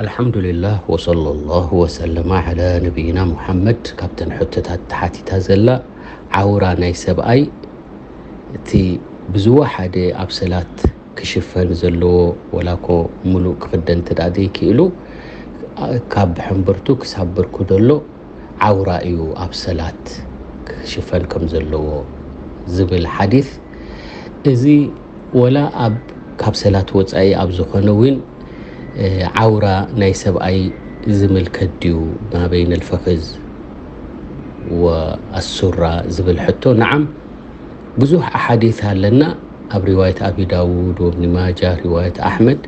ኣልሓምዱሊላህ ወሰለላሁ ወሰለማ ዓላ ነቢይና ሙሓመድ። ካብተን ሕቶታት ተሓቲታ ዘላ ዓውራ ናይ ሰብኣይ እቲ ብዝወሓደ ኣብ ሰላት ክሽፈን ዘለዎ ወላኮ ሙሉእ ክኽደን እንተ ደኣ ዘይክእሉ ካብ ሕምብርቱ ክሳብ ብርኩ ዘሎ ዓውራ እዩ ኣብ ሰላት ክሽፈን ከም ዘለዎ ዝብል ሓዲስ እዚ ወላ ኣብ ካብ ሰላት ወጻኢ ኣብ ዝኾነ እውን ዓውራ ናይ ሰብኣይ ዝምልከት ድዩ ማበይነ ልፈኽዝ ወኣሱራ ዝብል ሕቶ? ነዓም ብዙሕ ኣሓዲት ኣለና። ኣብ ሪዋየት ኣቢ ዳውድ ወብኒ ማጃ ሪዋየት ኣሕመድ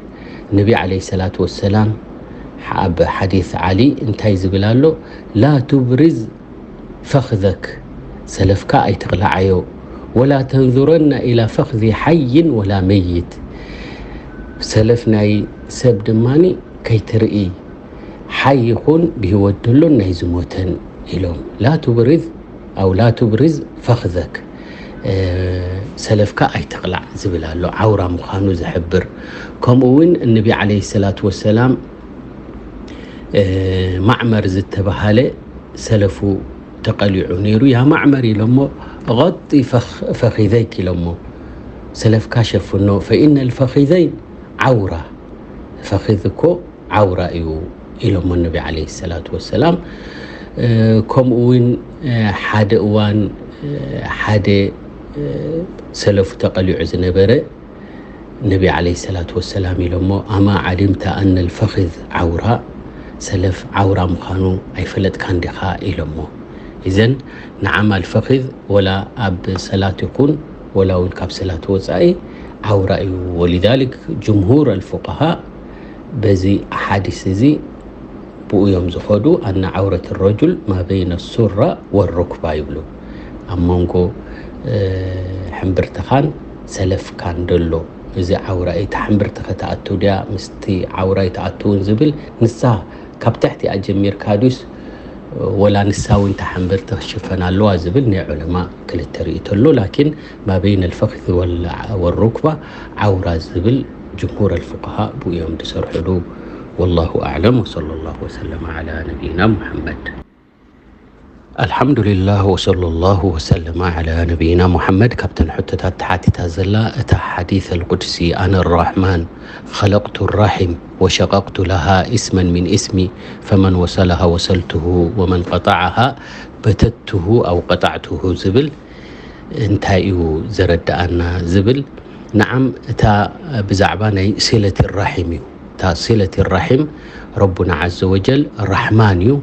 ነቢ ዓለይሂ ሰላቱ ወሰላም ኣብ ሓዲት ዓሊ እንታይ ዝብል ኣሎ? ላ ቱብሪዝ ፈኽዘክ፣ ሰለፍካ ኣይትቕላዓዮ። ወላ ተንዙረና ኢላ ፈኽዚ ሓይን ወላ መይት፣ ሰለፍ ናይ ሰብ ድማኒ ከይትርኢ፣ ሓይ ይኹን ብህይወት ደሎን ናይ ዝሞተን ኢሎም። ላ ቱብሪዝ ኣው ላ ቱብሪዝ ፈኽዘክ፣ ሰለፍካ ኣይትቕላዕ ዝብል ኣሎ፣ ዓውራ ምዃኑ ዝሕብር። ከምኡ እውን እነቢ ዓለይሂ ሰላቱ ወሰላም ማዕመር ዝተባሃለ ሰለፉ ተቐሊዑ ነይሩ። ያ ማዕመር ኢሎሞ፣ غጢ ፈኺዘይክ ኢሎሞ፣ ሰለፍካ ሸፍኖ። ፈኢነ ልፈኺዘይን ዓውራ፣ ፈኺዝ እኮ ዓውራ እዩ ኢሎሞ ነቢ ዓለይሂ ሰላቱ ወሰላም። ከምኡ እውን ሓደ እዋን ሓደ ሰለፉ ተቐሊዑ ዝነበረ ነቢ ዓለይሂ ሰላቱ ወሰላም ኢሎሞ፣ ኣማ ዓሊምተ ኣነ ልፈኺዝ ዓውራ፣ ሰለፍ ዓውራ ምዃኑ ኣይፈለጥካን ዲኻ ኢሎሞ። ኢዘን ንዓማ ልፈኺዝ ወላ ኣብ ሰላት ይኹን ወላ እውን ካብ ሰላት ወጻኢ ዓውራ እዩ። ወሊዛሊክ ጅምሁር ኣልፉቃሃ በዚ ሓዲስ እዚ ብኡ እዮም ዝኸዱ። ኣነ ዓውረት ረጁል ማ በይነ ሱራ ወሩክባ ይብሉ። ኣብ መንጎ ሕምብርትኻን ሰለፍካን ደሎ እዚ ዓውራ እዩ። እቲ ሕምብርትኸ ትኣቱ ድያ ምስቲ ዓውራ ይትኣቱ እውን ዝብል ንሳ ካብ ትሕቲ እያ ጀሚርካ ድዩስ ወላ ንሳ እውን ተሓንበርቲ ክሽፈን ኣለዋ ዝብል ናይ ዑለማ ክልተ ርእይቶ ኣሎ። ላኪን ማ በይነ ልፈኽዚ ወል-፣ ወሩክባ ዓውራ ዝብል ጅምሁር ኣልፉቃሃ ብኡ እዮም ዝሰርሕሉ። ወላሁ ኣዕለም ወሰለላሁ ወሰለመ ዓላ ነቢይና ሙሐመድ። ኣልሓምዱሊላህ ወሰለላሁ ወሰለመ ዓላ ነቢይና ሙሐመድ። ካብተን ሕቶታት ተሓቲታ ዘላ እታ ሓዲስ ኣልቁድሲ ኣነ ራሕማን ኸለቅቱ ራሒም ወሸቀቅቱ ለሃ እስመን ሚን እስሚ ፈመን ወሰለሃ ወሰልትሁ ወመን ቀጠዓሃ በተትሁ ኣው ቀጣዕትሁ ዝብል እንታይ እዩ ዘረድኣና ዝብል፣ ንዓም እታ ብዛዕባ ናይ ሲለት ራሒም እዩ። እታ ሲለት ራሒም ረቡና ዓዘ ወጀል ራሕማን እዩ።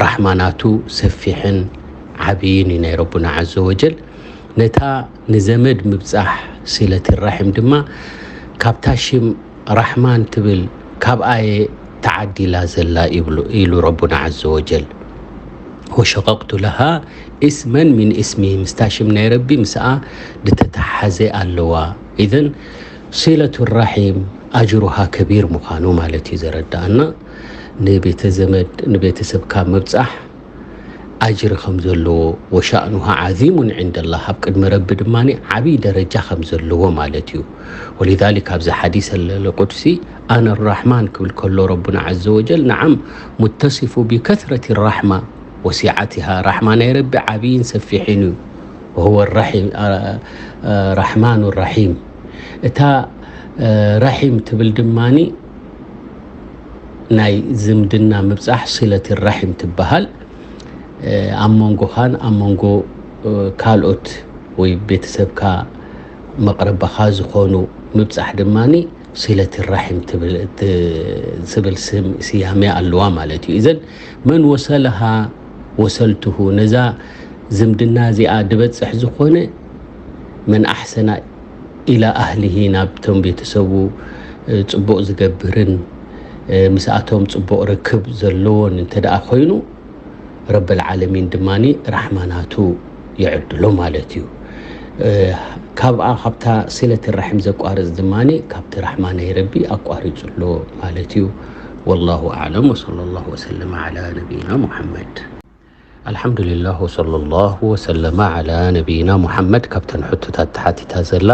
ራሕማ ናቱ ሰፊሕን ዓብይን እዩ ናይ ረቡና ዓዘ ወጀል። ነታ ንዘመድ ምብጻሕ ሲለት ራሒም ድማ ካብታ ሽም ራሕማን ትብል ካብኣየ ተዓዲላ ዘላ ይብሉ ኢሉ ረቡና ዓዘ ወጀል። ወሸቀቅቱ ለሃ እስመን ሚን እስሚ፣ ምስታ ሽም ናይ ረቢ ምስኣ ዝተተሓዘ ኣለዋ። ኢዘን ሲለቱ ራሒም ኣጅሩሃ ከቢር ምዃኑ ማለት እዩ ዘረዳኣና። ንቤተ ዘመድ ንቤተሰብካ ምብጻሕ ኣጅሪ ከም ዘለዎ፣ ወሻእኑሃ ዓዚሙን ዕንደላህ፣ ኣብ ቅድሚ ረቢ ድማ ዓብይ ደረጃ ከም ዘለዎ ማለት እዩ። ወሊዛሊክ ኣብዚ ሓዲስ ኣል-፣ ቁድሲ ኣነ ራሕማን ክብል ከሎ ረቡና ዓዘ ወጀል፣ ነዓም ሙተሲፉ ቢከስረት ራሕማ ወሲዓቲሃ፣ ራሕማ ናይ ረቢ ዓብይን ሰፊሕን እዩ። ወሁወ ራሒም፣ አ-፣ አ-፣ ራሕማኑ ራሒም። እታ፣ አ፣ ራሒም ትብል ድማኒ ናይ ዝምድና ምብጻሕ ሲለት ራሒም ትበሃል። እ፣ ኣብ መንጎኻን ኣብ መንጎ፣ እ፣ ካልኦት ወይ ቤተሰብካ መቕረባኻ ዝኾኑ ምብጻሕ ድማኒ ሲለት ራሒም ትብል፣ ት-፣ ዝብል ስም፣ ስያሜ ኣለዋ ማለት እዩ። እዘን መን ወሰለሃ ወሰልትሁ፣ ነዛ ዝምድና እዚኣ ድበጽሕ ዝኾነ መን ኣሕሰና ኢላ ኣህሊሂ፣ ናብቶም ቤተሰቡ፣ እ፣ ጽቡቕ ዝገብርን፣ እ፣ ምስኣቶም ጽቡቕ ርክብ ዘለዎን እንተ ደኣ ኮይኑ፣ ረብል ዓለሚን ድማኒ ራሕማ ናቱ ይዕድሎ ማለት እዩ። እ፣ ካብኣ፣ ካብታ ሲለት ራሒም ዘቋርጽ ድማኒ ካብቲ ራሕማ ናይ ረቢ ኣቋሪጹ ኣሎ ማለት እዩ። ወላሁ ኣዕለም ወሰለላሁ ወሰለም ዓላ ነቢይና ሙሐመድ። ኣልሓምዱሊላህ ወሰለላሁ ወሰለመ ዓላ ነቢይና ሙሐመድ። ካብተን ሕቶታት ተሓቲታ ዘላ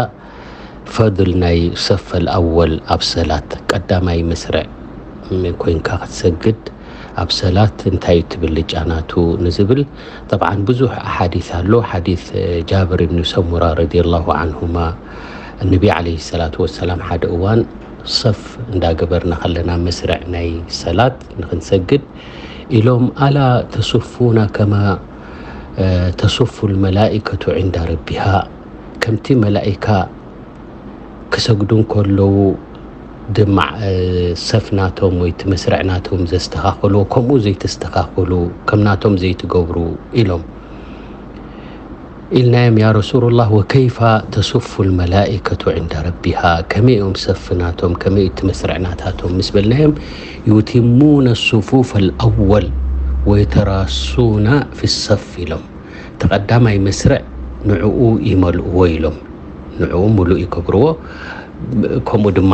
ፈድል ናይ ሰፈል ኣወል ኣብ ሰላት ቀዳማይ መስርዕ ኮይንካ ክትሰግድ ኣብ ሰላት እንታይ እዩ እቲ ብልጫ ናቱ ንዝብል፣ ጠብዓን ብዙሕ ኣሓዲስ ኣሎ። ሓዲስ ጃብር ብን ሰሙራ ረዲየላሁ ዓንሁማ፣ ነቢ ዓለይሂ ሰላቱ ወሰላም ሓደ እዋን ሰፍ እንዳገበርና ከለና መስርዕ ናይ ሰላት ንክንሰግድ ኢሎም፣ ኣላ ተሱፉና ከማ ተሱፉ ልመላኢከቱ ዕንዳ ረቢሃ፣ ከምቲ መላኢካ ክሰግዱ እንከለዉ ድማ ሰፍ ናቶም ወይ እቲ መስርዕ ናቶም ዘስተኻኽሉ፣ ከምኡ ዘይተስተኻኽሉ፣ ከም ናቶም ዘይትገብሩ ኢሎም። ኢልናዮም፣ ያ ረሱሉላህ፣ ወከይፋ ተሱፉ ልመላኢከቱ ዕንዳ ረቢሃ፣ ከመይ እዮም ሰፍ ናቶም፣ ከመይ እቲ መስርዕ ናታቶም ምስ በልናዮም፣ ዩቲሙነ ሱፉፈ ልኣወል ወየተራሱና ፊ ሰፍ ኢሎም። እቲ ቀዳማይ መስርዕ ንዕኡ ይመልእዎ ኢሎም፣ ንዕኡ ምሉእ ይገብርዎ። ከምኡ ድማ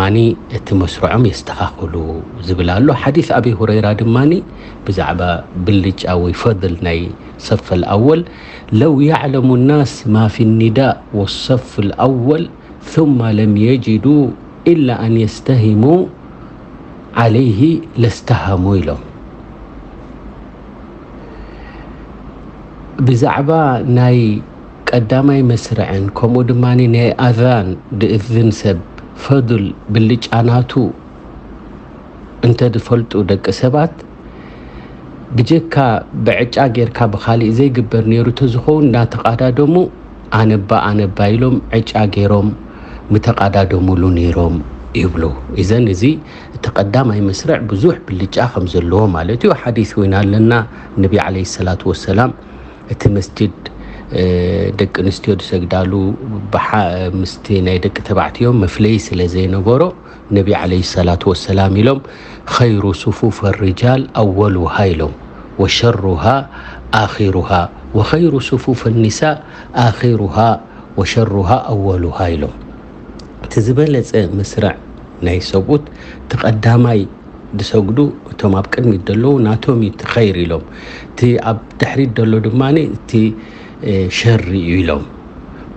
እቲ መስርዖም የስተኻኽሉ ዝብል ኣሎ። ሓዲስ ኣቢ ሁረይራ ድማ ብዛዕባ ብልጫ ወይ ፈድል ናይ ሰፈል ኣወል፣ ለው ያዕለሙ ናስ ማ ፊ ኒዳእ ወሰፍ ልኣወል ثم ለም የጅዱ ኢላ ኣን የስተሂሙ ዓለይሂ ለስተሃሙ ኢሎም። ብዛዕባ ናይ ቀዳማይ መስርዕን ከምኡ ድማ ናይ ኣዛን ድእዝን ሰብ ፈዱል ብልጫ ናቱ እንተ ዝፈልጡ ደቂ ሰባት፣ ብጀካ ብዕጫ ጌርካ ብኻሊእ ዘይግበር ነይሩ ተዝኸውን እናተቓዳደሙ ኣነባ ኣነባ ኢሎም ዕጫ ገይሮም ምተቓዳደሙሉ ነይሮም ይብሉ። ኢዘን እዚ እቲ ቀዳማይ መስርዕ ብዙሕ ብልጫ ከም ዘለዎ ማለት እዩ። ሓዲስ እውን ኣለና። ነቢ ዓለይሂ ሰላቱ ወሰላም እቲ መስጅድ ደቂ ኣንስትዮ ዝሰግዳሉ ምስቲ ናይ ደቂ ተባዕትዮ መፍለይ ስለ ዘይነበሮ ነቢ ዓለይሂ ሰላቱ ወሰላም ኢሎም ኸይሩ ሱፉፍ ሪጃል ኣወሉሃ ኢሎም ወሸሩሃ ኣኺሩሃ ወኸይሩ ሱፉፍ ኒሳ ኣኺሩሃ ወሸሩሃ ኣወሉሃ ኢሎም። እቲ ዝበለጸ መስርዕ ናይ ሰብኡት እቲ ቀዳማይ ዝሰግዱ እቶም ኣብ ቅድሚት ዘለዉ ናቶም እዩ እቲ ኸይር ኢሎም፣ እቲ ኣብ ድሕሪት ዘሎ ድማ እቲ ሸሪ እዩ ኢሎም።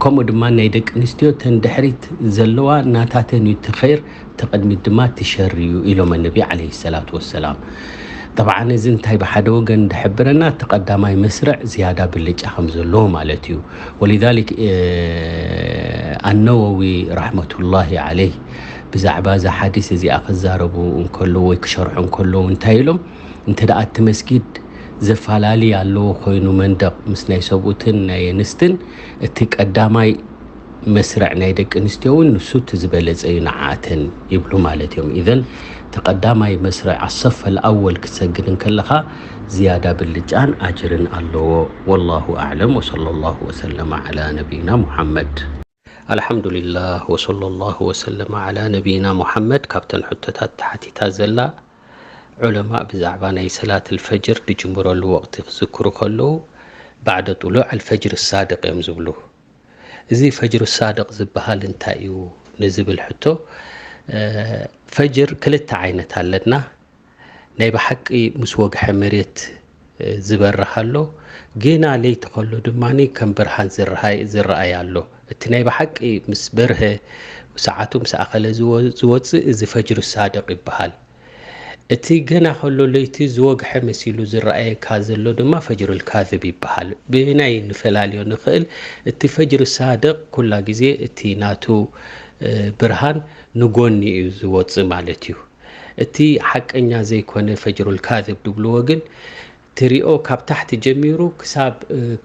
ከምኡ ድማ ናይ ደቂ ኣንስትዮ ተን ድሕሪት ዘለዋ ናታተን እዩ እቲ ኸይር፣ እቲ ቅድሚት ድማ እቲ ሸሪ እዩ ኢሎም ነቢ ዓለይሂ ሰላቱ ወሰላም። ጠብዓን እዚ እንታይ ብሓደ ወገን ዝሕብረና፣ እቲ ቀዳማይ መስርዕ ዝያዳ ብልጫ ከም ዘለዎ ማለት እዩ። ወሊዛሊክ ኣነወዊ ረሕመቱላሂ ዓለይህ ብዛዕባ እዛ ሓዲስ እዚኣ ክዛረቡ እንከለዉ ወይ ክሸርሑ እንከለዉ እንታይ ኢሎም፣ እንተ ደኣ እቲ መስጊድ ዘፋላሊ ኣለዎ ኮይኑ መንደቕ ምስ ናይ ሰብኡትን ናይ ኣንስትን፣ እቲ ቀዳማይ መስርዕ ናይ ደቂ ኣንስትዮ እውን ንሱ እቲ ዝበለጸ እዩ ንዓኣተን ይብሉ ማለት እዮም። ኢዘን እቲ ቀዳማይ መስርዕ ኣሰፈል ኣወል ክትሰግድ እንከለኻ ዝያዳ ብልጫን ኣጅርን ኣለዎ። ወላሁ ኣዕለም ወሰለላሁ ወሰለመ ዓላ ነቢይና ሙሓመድ። ኣልሓምዱሊላህ ወሰለላሁ ወሰለመ ዓላ ነቢይና ሙሓመድ። ካብተን ሕቶታት ተሓቲታ ዘላ ዑለማእ ብዛዕባ ናይ ሰላት ኣልፈጅር ዝጅምረሉ ወቕቲ ክዝክሩ ከለዉ ባዕደ ጥሉዕ ኣልፈጅር ሳድቅ እዮም ዝብሉ። እዚ ፈጅር ሳድቅ ዝበሃል እንታይ እዩ ንዝብል ሕቶ፣ ፈጅር ክልተ ዓይነት ኣለና። ናይ ብሓቂ ምስ ወግሐ መሬት ዝበርህ ኣሎ፣ ጌና ለይቲ ከሎ ድማ ከም ብርሃን ዝረኣይ ኣሎ። እቲ ናይ ብሓቂ ምስ በርሀ፣ ሰዓቱ ምስ ኣኸለ ዝወፅእ እዚ ፈጅር ሳድቅ ይበሃል። እቲ ገና ከሎ ለይቲ ዝወግሐ መሲሉ ዝረኣየካ ዘሎ ድማ ፈጅሩል ካዝብ ይበሃል። ብናይ ንፈላልዮ ንኽእል፣ እቲ ፈጅር ሳድቅ ኩላ ግዜ እቲ ናቱ ብርሃን ንጎኒ እዩ ዝወፅእ ማለት እዩ። እቲ ሓቀኛ ዘይኮነ ፈጅሩል ካዝብ ድብልዎ ግን ትሪኦ ካብ ታሕቲ ጀሚሩ ክሳብ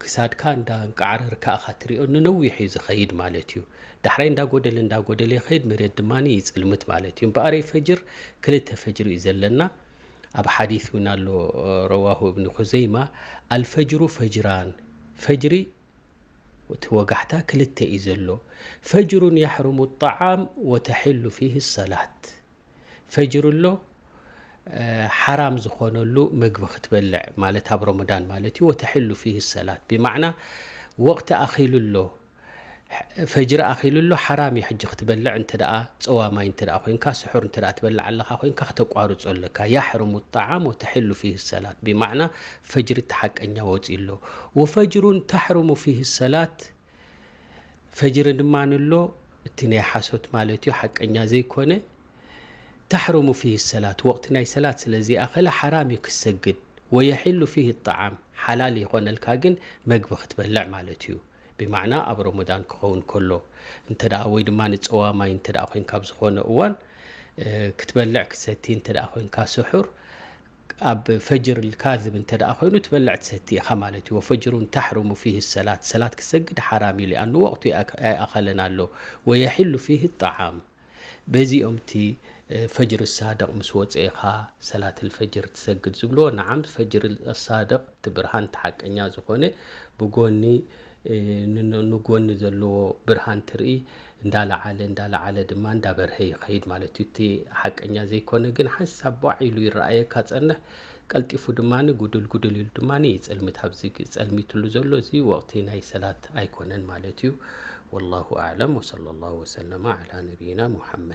ክሳድካ እንዳንቃዕረርካ ኢኻ ትሪኦ፣ ንነዊሕ እዩ ዝኸይድ ማለት እዩ። ዳሕራይ እንዳጎደለ እንዳጎደለ ይኸይድ፣ መሬት ድማ ይፅልምት ማለት እዩ። እምበኣር ፈጅር ክልተ ፈጅሪ እዩ ዘለና። ኣብ ሓዲስ እውን ኣሎ፣ ረዋሁ እብን ኹዘይማ፣ ኣልፈጅሩ ፈጅራን፣ ፈጅሪ እቲ ወጋሕታ ክልተ እዩ ዘሎ። ፈጅሩን የሕሩሙ ጣዓም ወተሕሉ ፊህ ሰላት። ፈጅር ኣሎ ሓራም ዝኾነሉ ምግቢ ክትበልዕ ማለት ኣብ ረመዳን ማለት እዩ። ወተሕሉ ፊህ ሰላት ብማዕና ወቕቲ ኣኺሉ ኣሎ፣ ፈጅሪ ኣኺሉ ኣሎ፣ ሓራም እዩ ሕጂ ክትበልዕ እንተ ደኣ ጸዋማይ እንተ ደኣ ኮይንካ፣ ስሑር እንተ ደኣ ትበልዕ ኣለኻ ኮይንካ ክተቋርጾ ኣለካ። ያሕርሙ ጣዓም ወተሕሉ ፊህ ሰላት ብማዕና ፈጅሪ እቲ ሓቀኛ ወጺኡ ኣሎ። ወፈጅሩን ተሕርሙ ፊህ ሰላት፣ ፈጅሪ ድማ ኣሎ እቲ ናይ ሓሶት ማለት እዩ፣ ሓቀኛ ዘይኮነ። ተሕሩሙ ፊህ ሰላት፣ ወቕቲ ናይ ሰላት ስለ ዘይኣኸለ ሓራም እዩ ክሰግድ። ወየሒሉ ፊህ ጣዓም፣ ሓላል ይኾነልካ ግን መግቢ ክትበልዕ ማለት እዩ። ብማዕና ኣብ ረመዳን ክኸውን ከሎ እንተ ደኣ፣ ወይ ድማ ንጸዋማይ እንተ ደኣ ኮይንካ፣ ኣብ ዝኾነ እዋን ክትበልዕ ክትሰቲ እንተ ደኣ ኮይንካ፣ ስሑር ኣብ ፈጅር ልካዝብ እንተ ደኣ ኮይኑ ትበልዕ ትሰቲ ኢኻ ማለት እዩ። ወፈጅሩን ተሕሩሙ ፊህ ሰላት፣ ሰላት ክሰግድ ሓራም እዩ። ሊኣኑ ወቕቱ ኣይኣኸለን ኣሎ። ወየሒሉ ፊህ ጣዓም፣ በዚኦም እቲ ፈጅር ሳድቕ ምስ ወፀ ኢኻ ሰላት ልፈጅር ትሰግድ ዝብልዎ። ንዓም ፈጅር ሳድቕ እቲ ብርሃን ሓቀኛ ዝኾነ ብጎኒ ንጎኒ ዘለዎ ብርሃን ትርኢ፣ እንዳለዓለ እንዳለዓለ ድማ እንዳበርሀ ይኸይድ ማለት እዩ። እቲ ሓቀኛ ዘይኮነ ግን ሓንሳብ ቧዕ ኢሉ ይረኣየካ ጸንሕ፣ ቀልጢፉ ድማ ጉድል ጉድል ኢሉ ድማ ይጸልምት። ኣብዚ ጸልሚትሉ ዘሎ እዚ ወቕቲ ናይ ሰላት ኣይኮነን ማለት እዩ። ወላሁ ኣዕለም፣ ወሰለ ላሁ ወሰለመ ዓላ ነቢይና ሙሓመድ።